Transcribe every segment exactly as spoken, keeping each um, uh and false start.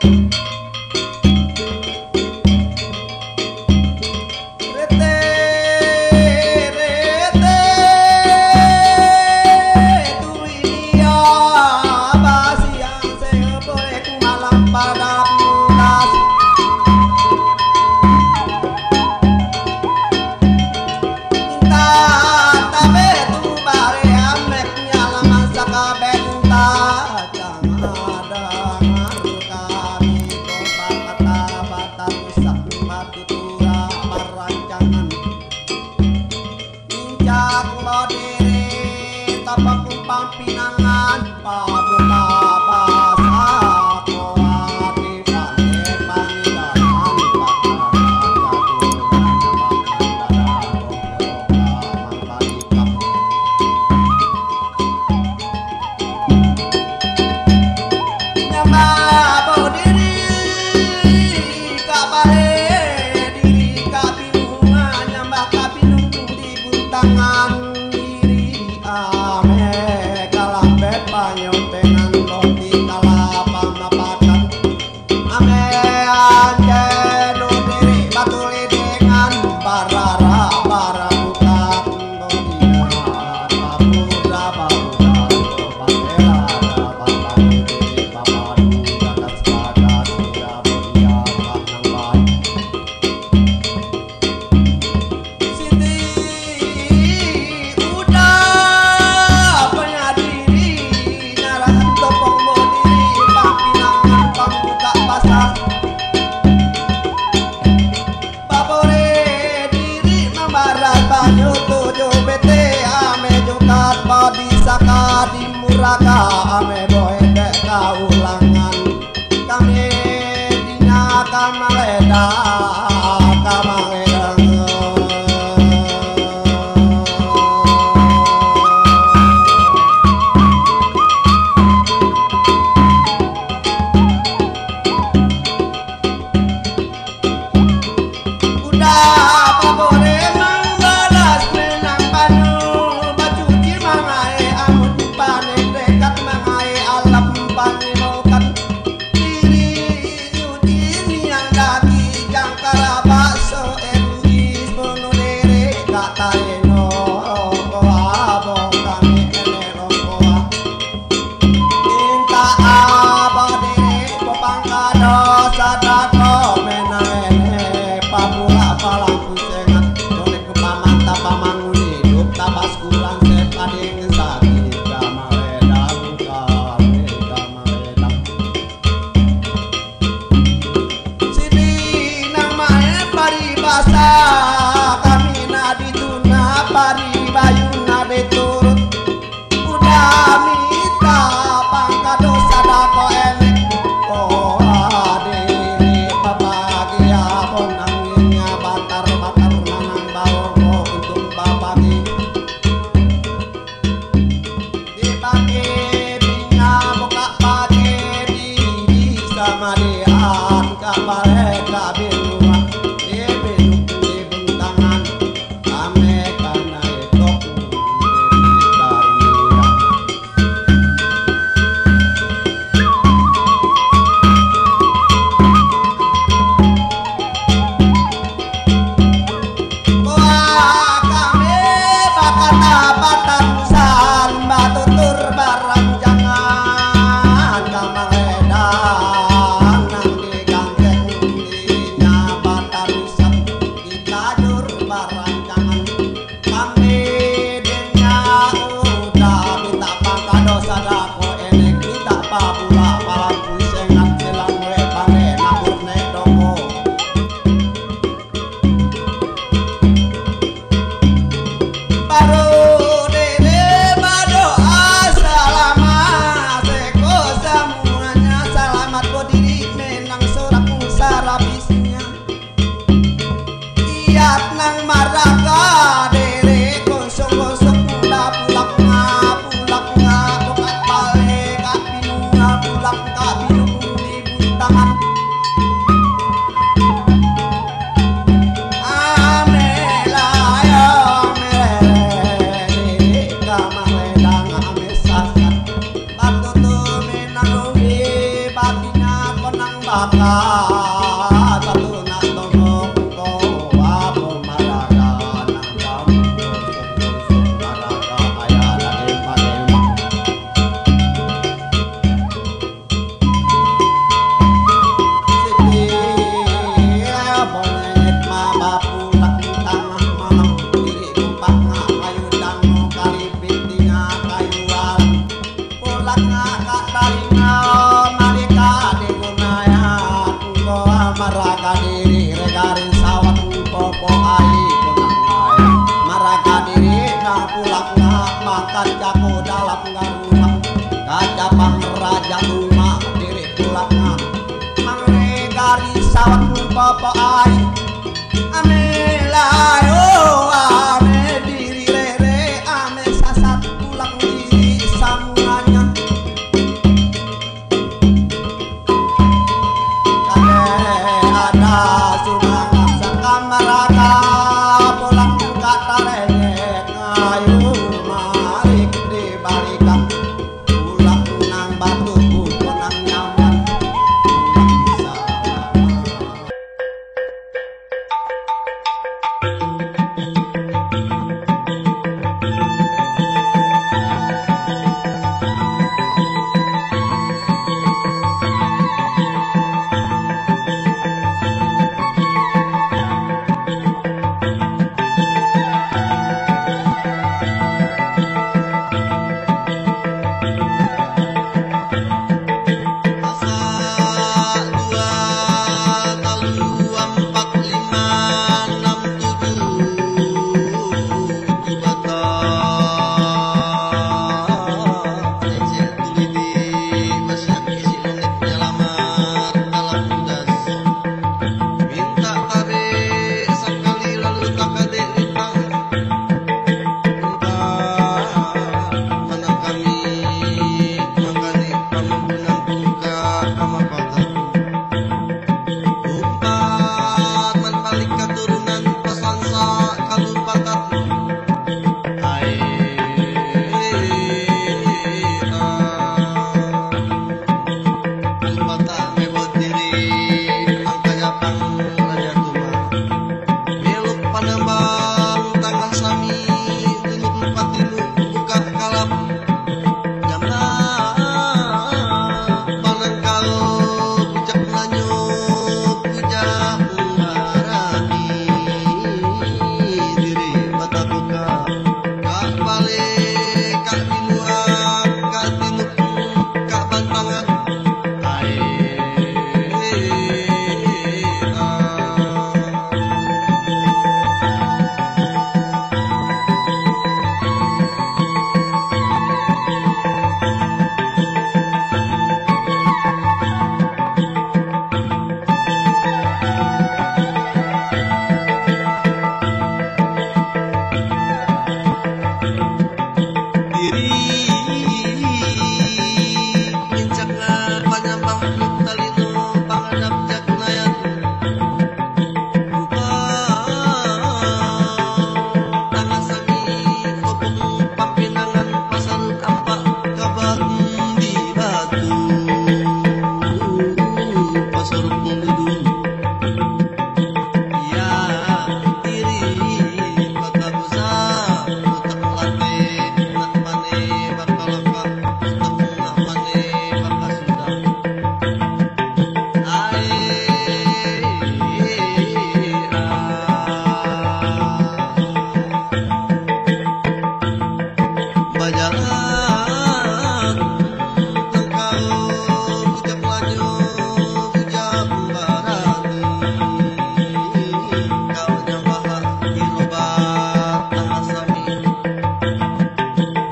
Rete, rete, turi dia basiang sepoe ku malam pada putas. Inta tabe tu bare amek nyala masak abe inta. Tang ada ngaru kami ko bakata bata rusak matu tura barancangan. Injak badiri tapak kumpang pinangan pamuka basa koati pande panidanan bakata bata tura bakata bata tura bakata bata. Nyamba bo diri, kabare diri, kabinung, nyamba kabinung di buntangan diri, ame kalambe panyong tengan roti kalapa mapatan. Ame ante nu diri batuli dengan barara bara buta. Siti udah panyadiri, narahan topong modiri, pampinangan pambuka pasar. Babore diri mambarat banyu tujuh bete, ame jukat padi saka di muraka, ame boe dek kaulangan. Kami dinya kamaleda, kamaleda. Udah babore mangbalas menang panu, bacuci mangae amun panen dekat mangae alam. Maraga diri regari sawat popo ai kunang ai. Maraga diri na pulak na mangkat jago dalam garumah. Kaca pang raja rumah diri pulak na. Mangregari sawat popo ai. Ame layo, ame diri rere, ame sasat pulak diri samuanya.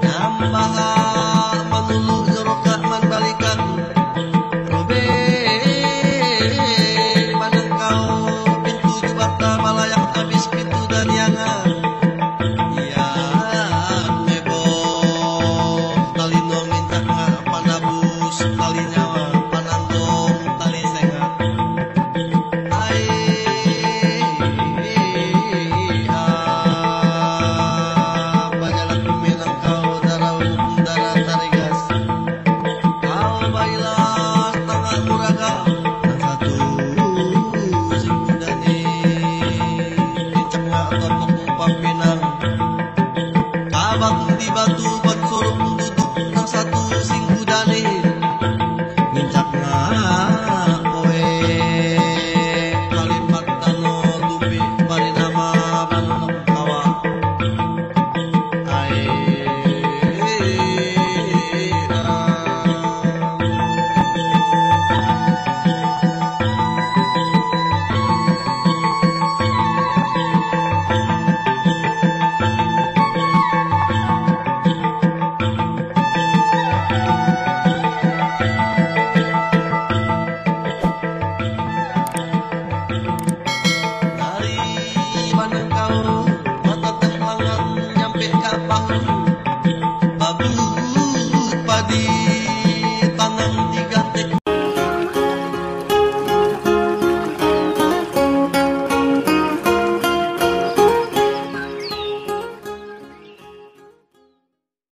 Nyambaha manulu joroka man balikan. Robe panangkau pintu jubata balayang abis pintu danianga. Iya mebo talino mintak nga panabus talinya.